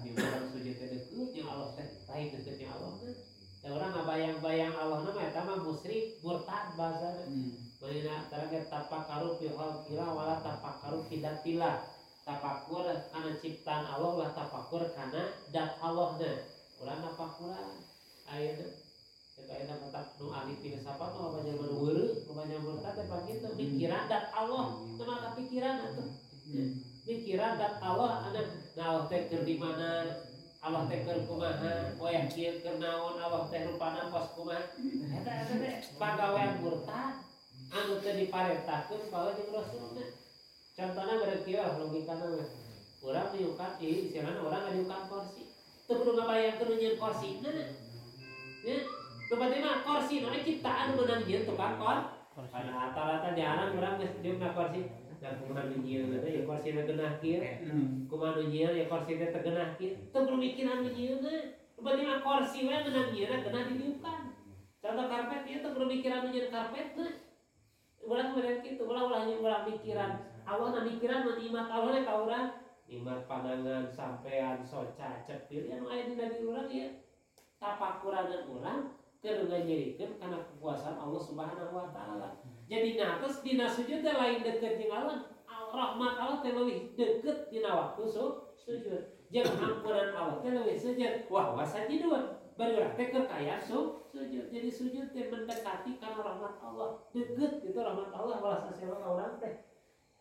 di urang sujud teh deukeut jeung Allah teh lain deukeut jeung Allah teh. Da urang ngabayang-bayang Allah mah eta mah musyrik murtad bahasana. Manehna taraget tafakkaru fi khalqillah wala tafakkaru fi dzatillah. Tafakur kana ciptaan Allah ulah tafakur kana dat Allahna. Urang nafakuran ayeuna eta ayeuna matak nu ahli filsafat mah loba jalma nu weureu, loba jalma murtad teh pakitu mikiran dat Allah, teu mah kapikiran atuh. Mikiran dat Allah ana nah Allah teh keur di mana, Allah teh keur kumaha, wayah kieu keur naon, Allah teh rupana kos kumaha. Eta eta teh pagawean murtad anu teu diparentahkeun ku Allah jeung Rasulna. Contohna beureum kieu lah logikana mah. Urang niukan ieu istilahna urang ngadiukan kursi. Teu kudu ngabayangkeun nu nyieun korsina. Nya, nu penting mah korsina we ciptaan nu meunang nyieun tukang kor. Pada rata-rata jarang urang geus dieu na kursi. Da kumaha nu nyieun teh ya korsina geunah kieu. Kumaha nu nyieun ya korsi teh teu geunah kieu. Teu kudu mikiran nu nyieunna. Nu penting mah korsi we meunang nyieunna geunah didiukan. Contoh karpet ieu teu kudu mikiran nu nyieun karpetna. Urang kemudian kitu ulah ulah mikiran Allah na mikiran mah nikmat Allah na ka urang. Nikmat pandangan sampean soca cepil anu aya dina diri urang ieu. Tapakuranan urang keur nganyirikeun kana kekuasaan Allah Subhanahu wa taala. Jadi nah terus dina sujud teh lain deukeut jeung Allah, rahmat Allah teh leuwih deukeut dina waktu sujud. Jeung ampunan Allah teh leuwih sujud. Wah wasajidun. Bari urang teh keur kaya sujud. Jadi sujud teh mendekati kana rahmat Allah. Deukeut gitu rahmat Allah welas asih ka urang teh.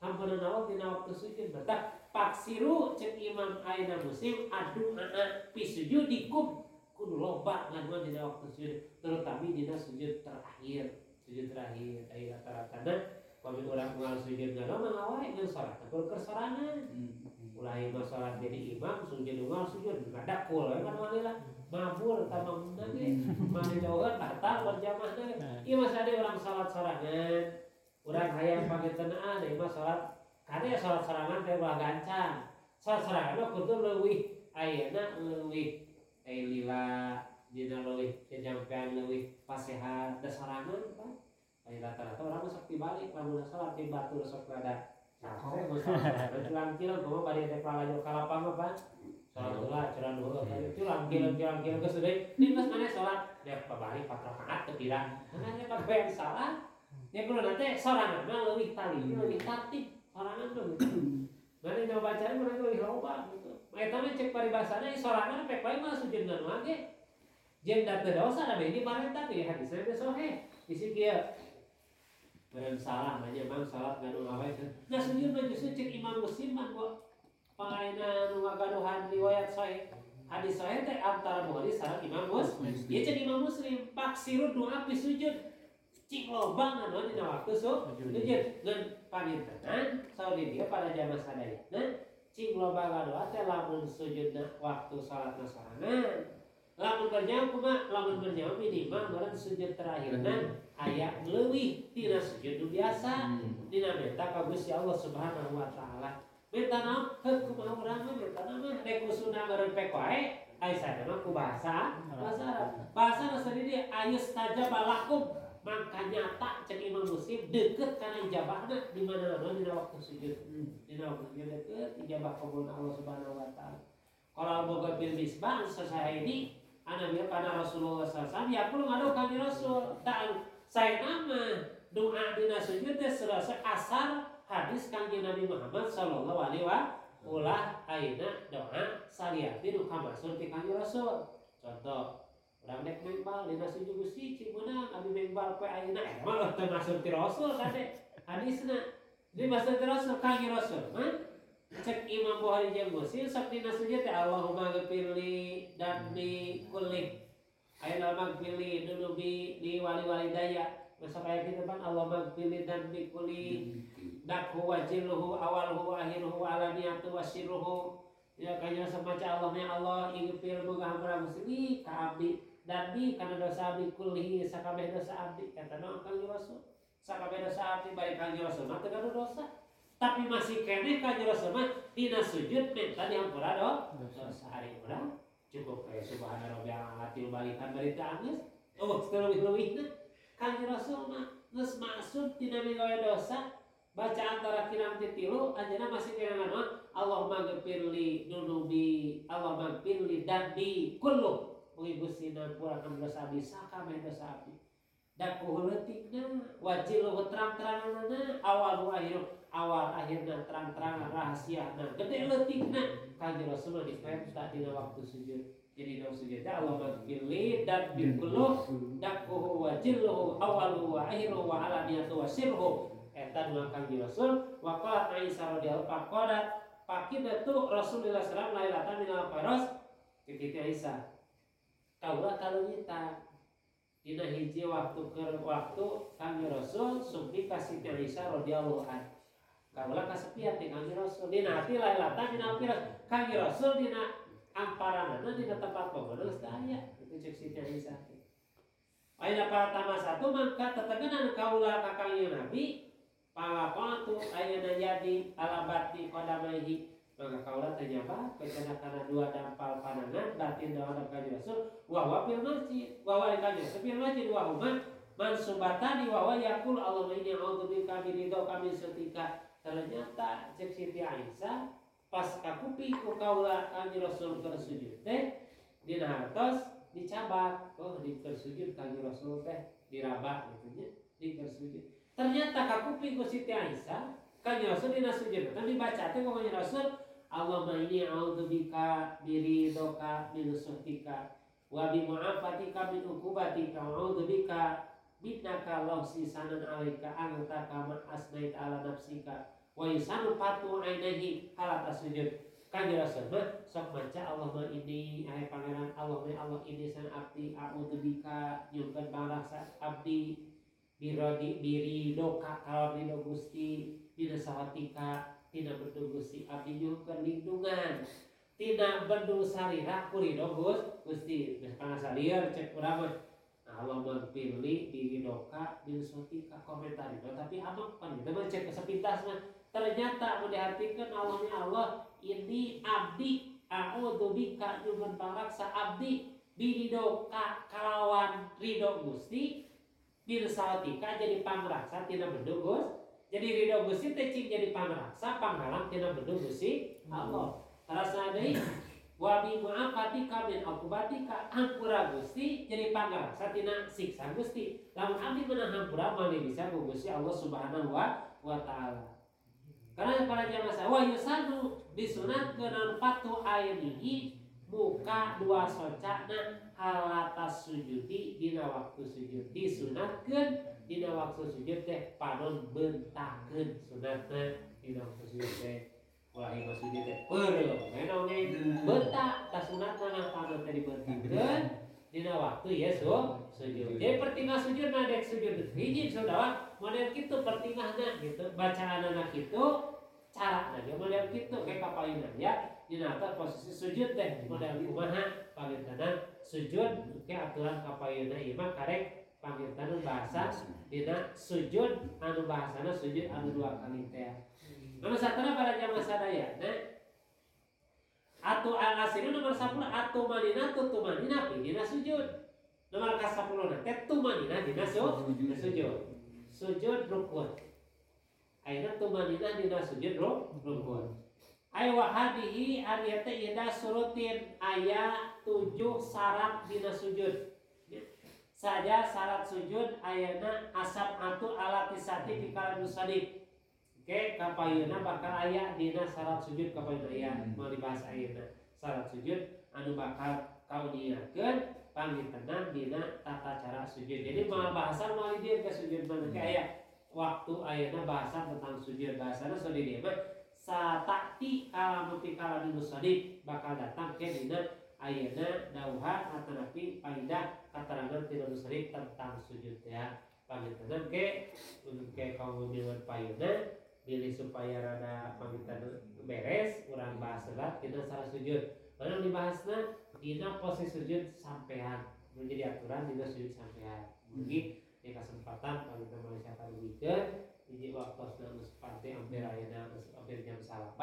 Ampunan Allah dina waktu sujud. Batak paksiru cek Imam ayeuna Muslim adu'a fi sujudikum kudu loba ngaduan dina waktu sujud, terutama dina sujud terakhir. Sujud terakhir aya rata-ratana pami urang unggal sujud ngadoa mah ngawae ngan salat teh keur sorangan. Ulah imam salat jadi imam sujud unggal sujud ngadakul we kan walila mabur tamamna ge mani jauhan batal berjamaahna ge. Ieu mah sade urang salat sorangan. Urang hayang panginten ah da imah salat kade salat sorangan teh ulah gancang. Salat sorangan mah kudu leuwih ayeuna leuwih lila dina leuwih jajampean leuwih pasehat da sorangan Pak. Aya rata-rata urang mah sok dibalik lamun salat di batur sok rada capek mun salat culang-cileng kumaha bari teh palaju kalapa mah Pak. Salat heula curang heueuh culang-cileng geus deui ni geus maneh salat deh babari 4 rakaat teu pira. Mane pagawean salah. Ya kudu teh sorangan mah leuwih tali leuwih tatib sorangan mah gitu. Mane nu bacaan mah leuwih loba gitu. Eta mah cek paribasana sorangan pek wae mah sujud ngan ge. Jeung da teu dosa da ini parentah ya hadisna teh sahih. Bisi kieu. Beureum salah mah nya mang salat ngadu ngawae. Nah sujud mah justru cek Imam Muslim mah kok pangaina nu ngagaduhan riwayat sahih. Hadis sahih teh antara Bukhari sareng Imam Muslim. Ieu cek Imam Muslim paksiru doa fi sujud. Cik loba ngadoa dina waktu sujud ngan panintenan saur di dieu pada jamaah sadayana cing loba ngadoa teh lamun sujudna waktu salatna sorangan. Lamun berjamaah kumaha? Lamun berjamaah minimal meureun sujud terakhirna aya leuwih tina sujud nu biasa. Dina menta ka Gusti Allah Subhanahu wa taala. Menta naon? Heuh kumaha urang mah menta mah rek usuna meureun pek wae. Ai sadaya mah ku bahasa Arab. Bahasa nu sendiri ayus tajaba lakum. Maka nyata cek Imam Muslim deukeut kana ijabahna di mana-mana dina waktu sujud. Dina waktu sujud deukeut ijabah kabul Allah Subhanahu wa taala. Qala boga bil misbah sahaini ana kana Rasulullah sallallahu alaihi wasallam yaqulu ngadu ka Rasul. Ta'al saya nama doa dina sujud teh serasa asar hadis Kangjeng Nabi Muhammad sallallahu alaihi wa ulah ayeuna doa saliyati nu kamasuk ti Kangjeng Rasul. Contoh urang dek mengbal dina sujud Gusti cing meunang abi mengbal poe ayeuna eta mah teu masuk ti Rasul kade hadisna. Jadi masuk ti Rasul Kangjeng Rasul mah cek Imam Bukhari jeung Muslim sok dina sujud teh Allahumma ghfirli dambi kulli ayeuna magfirli dunubi li wali walidaya masuk aya kitu pan Allahumma ghfirli dambi kulli dakhu wajilhu awalhu akhiruhu alaniyatu wasirruhu ya kanya sok maca Allahnya Allah ighfir moga hampura Gusti ka abdi dan bi kana dosa abdi kullihi sakabeh dosa abdi eta naon Kangjeng Rasul sakabeh dosa abdi bari Kangjeng Rasul mah teu gaduh dosa tapi masih keneh Kangjeng Rasul mah dina sujud minta dihampura dosa hari urang cukup kayak subhana rabbiyal a'la tilu balikan bari teu anggeus oh teu leuwih-leuwihna Kangjeng Rasul mah geus maksud tina migawe dosa baca antara kiram ti tilu anjeunna masih keneh naon Allahumma gfirli dunubi Allahumma gfirli dambi kullu mugi Gusti ngampurakeun dosa abdi sakabeh dosa abdi da kuheuletikna wajilu terang-teranganna awal wa akhir awal akhirna terang-terangan rahasiana gede leutikna Kangjeng Rasul dipenta dina waktu sujud jadi dina sujud teh Allahumma gfirli dambi kullu dakuhu wajilluhu awalu wa akhiru wa alaniyatu wa sirruhu eta nu Kangjeng Rasul wa qalat Aisyah radhiyallahu anha qalat faqidatu Rasulullah sallallahu alaihi wasallam minal faras kitu Aisyah kaula kaleuwitan dina hiji waktu ke waktu Kangjeng Rasul sumpi ka Siti Aisyah radhiyallahu anha kaula kasepian ti Kangjeng Rasul dina hati lailatan minal faras Kangjeng Rasul dina amparanana dina tempat panggonan geus teu aya kitu ceuk Siti Aisyah teh. Ayeuna pertama satu mangka tetegenan kaula ka Kangjeng Nabi palaqatu ayeuna jadi ala bati qadamaihi maka kaula teh nyaba kana kana dua dampal panangan batin doa Kangjeng Rasul wa huwa fil masjid wa huwa Kangjeng Rasul fil masjid wa huma mansubatani wa huwa yaqul Allahumma inni a'udzubika min ridha min sutika. Ternyata cek Siti Aisyah pas kakupi ku kaula Kangjeng Rasul keur sujud teh dina hartos dicabak oh di keur sujud Kangjeng Rasul teh diraba gitu nya di keur sujud. Ternyata kakupi ku Siti Aisyah Kangjeng Rasul dina sujud teh dibaca teh ku Kangjeng Rasul Allahumma inni a'udzubika biridhoka min suhtika wa bi mu'afatika min uqubatika wa a'udzubika minnaka lausi sanan alaika anta kama asnaita ala nafsika wa yusanu fatu ainihi halata sujud. Kangjeng Rasul mah sok maca Allahumma inni hai pangeran Allahumma Allah ini san abdi a'udzubika nyungkeun pangraksa abdi birodi biridoka kalau ridho Gusti dina sahatika tina bendu Gusti abdi nyungkeun lindungan tina bendu sarira ku ridho Gusti geus pangasalieur cek urang mah Allahumma firli biridoka min sahatika komentar ridho tapi amak pan kitu mah cek sepintas mah ternyata mun dihartikeun Allahnya Allah ini abdi a'udzubika nyungkeun pangraksa abdi biridoka kalawan ridho Gusti bil sahatika jadi pangraksa tina bendu Gusti. Jadi ridho Gusti teh cing jadi pangraksa panghalang tina bendu Gusti Allah. Tarasna deui wa bi mu'afatika min uqubatika hampura Gusti jadi pangraksa tina siksa Gusti. Lamun abdi meunang hampura moal bisa ku Gusti Allah Subhanahu wa taala. Karena para jamaah wa yusanu disunatkeun fatu ainihi muka dua socana halatas sujudi dina waktu sujud disunatkeun dina waktu sujud teh panon bentakeun sunatna dina waktu sujud teh ulah hingga sujud teh peureum we bentak ta sunatna mah panon teh dibentakeun dina waktu ye sujud. Jadi pertingah sujud mah dek sujud hiji saudara model kitu pertingahna gitu bacaanana kitu carana ge model kitu kayak kapayunna ya dina teh posisi sujud teh model kumaha pangintenan sujud ke aturan kapayunna ieu mah karek pangintenan bahasa dina sujud anu bahasana sujud anu dua kali teh. Anu satana para jamaah sadayana atu al-asirun nomor 10 atu manina tu tumanina pi dina sujud. Nomor ka-10 teh tumanina dina sujud. Sujud rukun. Ayeuna tumanina dina sujud rukun. Ay wa hadihi ari teh ida surutin aya 7 syarat dina sujud. Saja syarat sujud ayeuna asab atu alatisati fi kalam musadib. Oke, kapayuna bakal aya dina syarat sujud kapayuna aya mau dibahas ayeuna. Syarat sujud anu bakal kauniakeun pangintenan dina tata cara sujud. Jadi moal bahasan moal di dieu ke sujud mana ke aya waktu ayeuna bahasan tentang sujud bahasana so di dieu mah satakti kalamu fi kalamil musadib bakal datang ke dina ayeuna dauha atanapi paidah katerangan tina musadib tentang sujud ya. Pangintenan ke untuk ke kaum mimiwan payuna bilih supaya rada panginten beres urang bahas heula dina salah sujud. Mana dibahasna dina posisi sujud sampean. Menjadi aturan dina sujud sampean. Mugi di kesempatan panginten Malaysia kadugikeun hiji waktosna geus pante hampir ayeuna geus hampir jam 9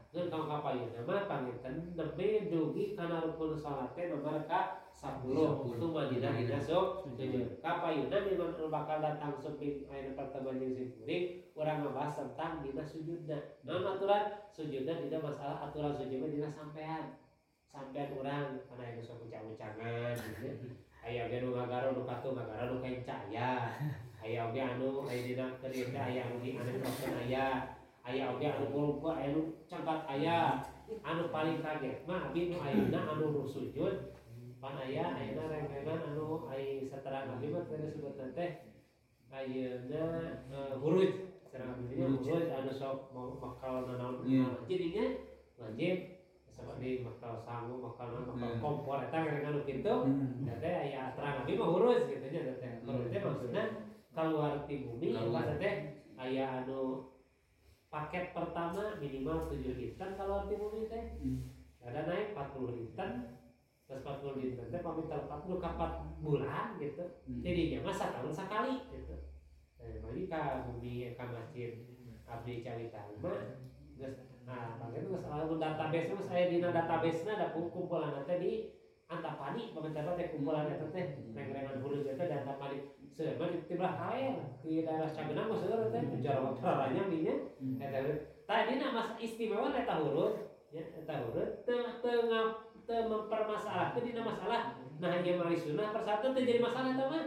ngan kang kapayunna mah panginten nembe dugi kana rukun salat teh nomor ka 10 tumanina dina sujud. Kapayunna memang anu bakal datang suping ayeuna pertemuan jeung simkuring urang ngabahas tentang dina sujudna. Naon aturan sujudna dina masalah aturan sujudna dina sampean. Sampean urang kana aya sok ucang-ucangan gitu. Aya oge nu ngagaro nu katuh ngagaro nu kenca aya. Aya oge anu aya dina keur ieu teh aya anu di aneh-anehkeun aya. Aya oge anu kulupur aya nu cangkat aya. Anu paling kaget mah abi nu ayeuna anu nu sujud pan aya ayeuna rengrengan anu ai saterang abi mah teh disebutna teh ayeuna huruj. Saterang abi nya huruj anu sok makal nanaon masjid nya wajib seperti makal sangu, makal naon, makal kompor eta rengrengan nu kitu. Teh aya terang abi mah huruj kitu nya teh. Huruj teh maksudna keluar ti bumi maksudna teh aya anu paket pertama minimal 7 dinten keluar ti bumi teh. Ada naik 40 dinten. Terus 40 dinten teh pamit 40 ka 4 bulan gitu. Jadinya mah satahun sakali gitu. Nah, bagi ka bumi ka masjid abdi Cawitang mah geus nah mangga geus lamun database mah saya dina database-na da kumpulan teh di Antapani pamintar teh kumpulan eta teh reng-rengan hulu teh di Antapani. Seueur mah di tibelah kaler di daerah Cagenang mah seueur teh jarak paranya dinya eta tadina mas istimewa eta huruf nya eta huruf teu teu mempermasalahkeun dina masalah nah ieu mah sunnah persatu teu jadi masalah eta mah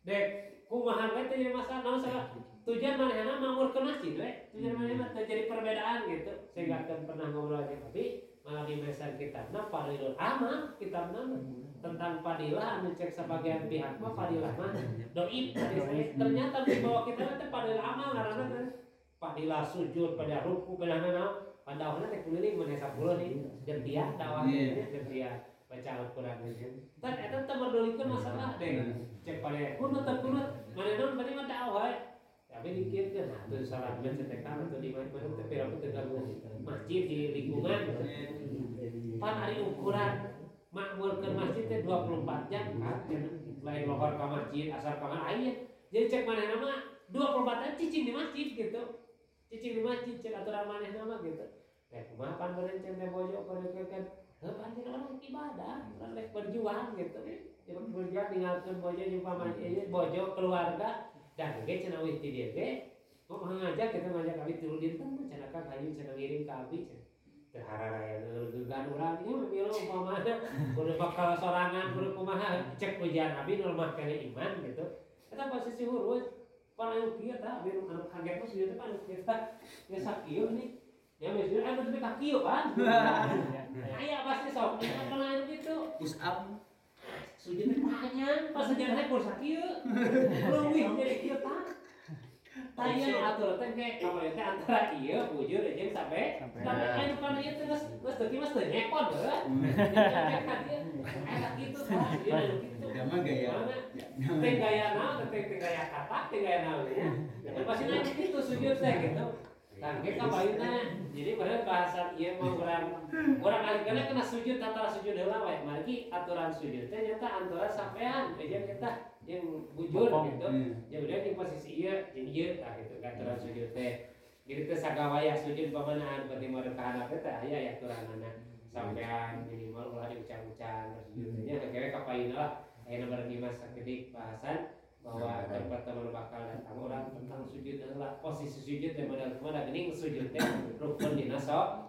dek kumaha we teu jadi masalah naon salah tujuan manehna makmurkeun masjid we tujuan manehna teu jadi perbedaan gitu sehingga kan pernah ngobrol aja tapi malah di mesan kitabna Fadilul Amal kitabna tentang fadilah anu cek sebagian pihak mah fadilah mah doib ternyata di bawah kita teh fadil amal ngaranna teh fadilah sujud pada ruku pada naon padahal teh kuliling mun 10 nih gentian dakwah teh gentian baca Al-Qur'an tan eta teh merdulikeun masalah deh cek pada kunut teh kunut manehna penting mah dakwah tapi dikirkeun nah tuh salat mah cetekan atau di mana teh piraku teu ganggu masjid di lingkungan pan ari ukuran makmurkeun masjid teh 24 jam kan lain lohor ka masjid asar ka mana aya jadi cek manehna mah 24 jam cicing di masjid gitu cicing di masjid cek aturan manehna mah gitu teh kumaha pan berencen teh bojo kan heuh pan orang ibadah urang rek berjuang gitu jadi berjuang ninggalkeun bojo jeung pamajikan bojo keluarga dan ge cenah wih ti dieu ge mau ngajak kita ngajak abi tilu dinten mah cenah ka hayu cenah ngiring ka abi cenah teu hararaya leugegan urang nya milu umpamana kudu bakal sorangan kudu kumaha cek ujian abi nu lemah keneh iman gitu eta posisi huruf pan anu kieu tah abi anu kaget mah sujud teh pan anu kieu tah ya sakieu nih ya geus anu teh ka kieu pan aya pasti sok anu kitu push up sujud teh panjang pas sejarah teh sakieu leuwih jadi kieu tah tah atur teh ge kamari teh antara ieu bujur jeung sampe anu kana ieu teh geus geus teu mah teu nyepon heuh eta kitu tah ieu kitu mah gaya teh gaya naon teh gaya katak teh gaya naon nya dan pasti naik kitu sujud teh gitu tah ge kapayunna jadi bener bahasan ieu mah urang alikeun kena sujud tata sujud heula we margi aturan sujud teh nyata antara sampean jeung kita yang bujur gitu ya udah di posisi ieu jeung ieu tah gitu aturan sujud teh jadi teh sagawayah sujud pamanaan penting meureun ka handap teh aya ya aturanana sampean minimal ulah diucang-ucang sujud teh nya kira kapayunna lah ayeuna bareng Dimas sakedik bahasan bahwa pertemuan bakal datang orang tentang sujud heula posisi sujud teh modal kumaha geuning sujud teh rukun dina salat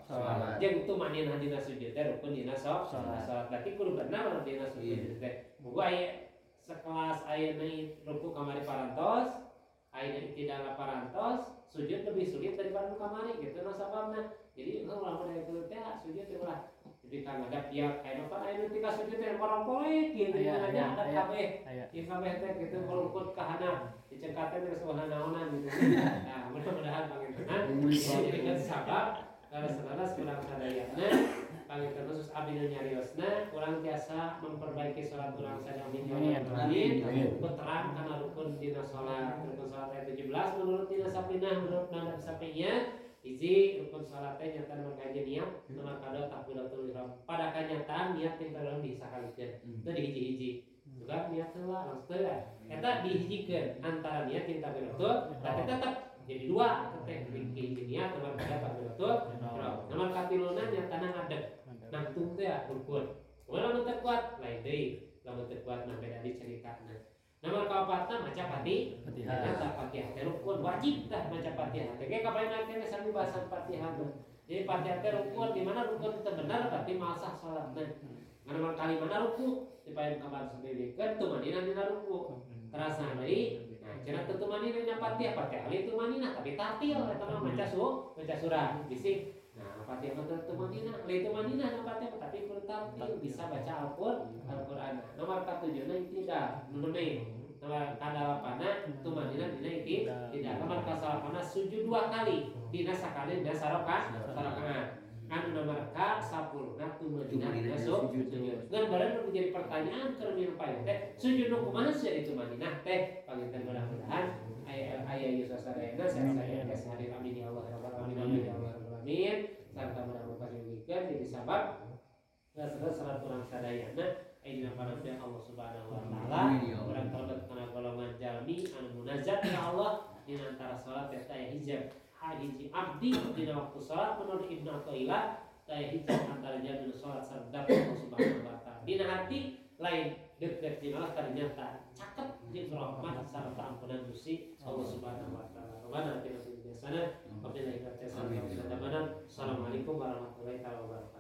jeung tumaninah dina sujud teh rukun dina salat berarti kudu bener dina sujud teh buku aya sekelas ayeuna ruku kamari parantos ayeuna itidal parantos sujud lebih sulit daripada nu kamari gitu nah sababna jadi ulah model kieu teh sujud teh ulah jadi kan ada pihak aya pan aya nu tika sujud teh korong-poek kieu nya ada kabeh ieu kabeh teh kitu merungkut ka handap dicengkateun geus ulah naonan gitu nah mudah-mudahan pangintenan jadi kan sabab salah kurang sadayana panginten khusus abdi nu nyariosna urang tiasa memperbaiki salat urang sadaya amin terang kana rukun dina salat rukun salat ayat 17 menurut dina sapinah menurut madhab sapinya hiji rukun salat teh nyata mangkaje niat nomor kadua takbiratul ihram pada kanyataan niat yang dalam disakalikeun teu dihiji-hiji Bukan niat heula langsung teu. Eta dihijikeun antara niat jeung takbiratul, tapi tetep jadi dua teh hiji niat nomor kada takbiratul ihram. Nomor katiluna nyatana ngadeg. Nangtung teh rukun. Lamun teu kuat lain deui. Lamun teu kuat mah beda diceritana. Nomor kaopatna maca Fatihah. Ternyata Fatihah teh rukun wajib tah maca Fatihah. Teh ge kapaina keneh sami bahasan Fatihah mah. Jadi Fatihah teh rukun di mana rukun teu bener berarti moal sah salatna. Nomor kalimana ruku dipayen kamar sabebikeun tumanina dina ruku. Terasa deui, nah cenah teu tumanina dina Fatihah, Fatihah li tumanina tapi tartil eta mah maca maca surah bising. Nah, Fatihah mah teu tumanina, li tumanina na Fatihah tapi kudu tartil bisa baca Al-Qur'an. Nomor katujuhna iktidal, nu nembe. Nomor kadalapana tumanina dina iktidal. Nomor kasalapana sujud dua kali, dina sakali dina sarakaat. Anu nomor ka 10 na tumanina dina sujud. Ngan bareng nu jadi pertanyaan keur minum payu teh sujud nu kumaha sih jadi tumanina teh panginten mudah-mudahan aya aya yuswa sadayana sehat saya hadir amin ya Allah rabbal alamin amin ya Allah rabbal alamin sarta mudah-mudahan jadi sabab salat salat urang sadayana aya dina panampian Allah Subhanahu wa taala urang kalebet kana golongan jalmi anu munajat ka Allah dina antara salat eta aya hijab hiji abdi dina waktu salat menurut Ibnu Athaillah aya hijab antara jalmi nu salat sarta Allah Subhanahu wa taala dina hati lain deket jeung Allah ternyata caket jeung rahmat sarta ampunan Gusti Allah Subhanahu wa taala. Rabbana atina fid dunya hasanah wa fil akhirati hasanah. Assalamualaikum warahmatullahi wabarakatuh.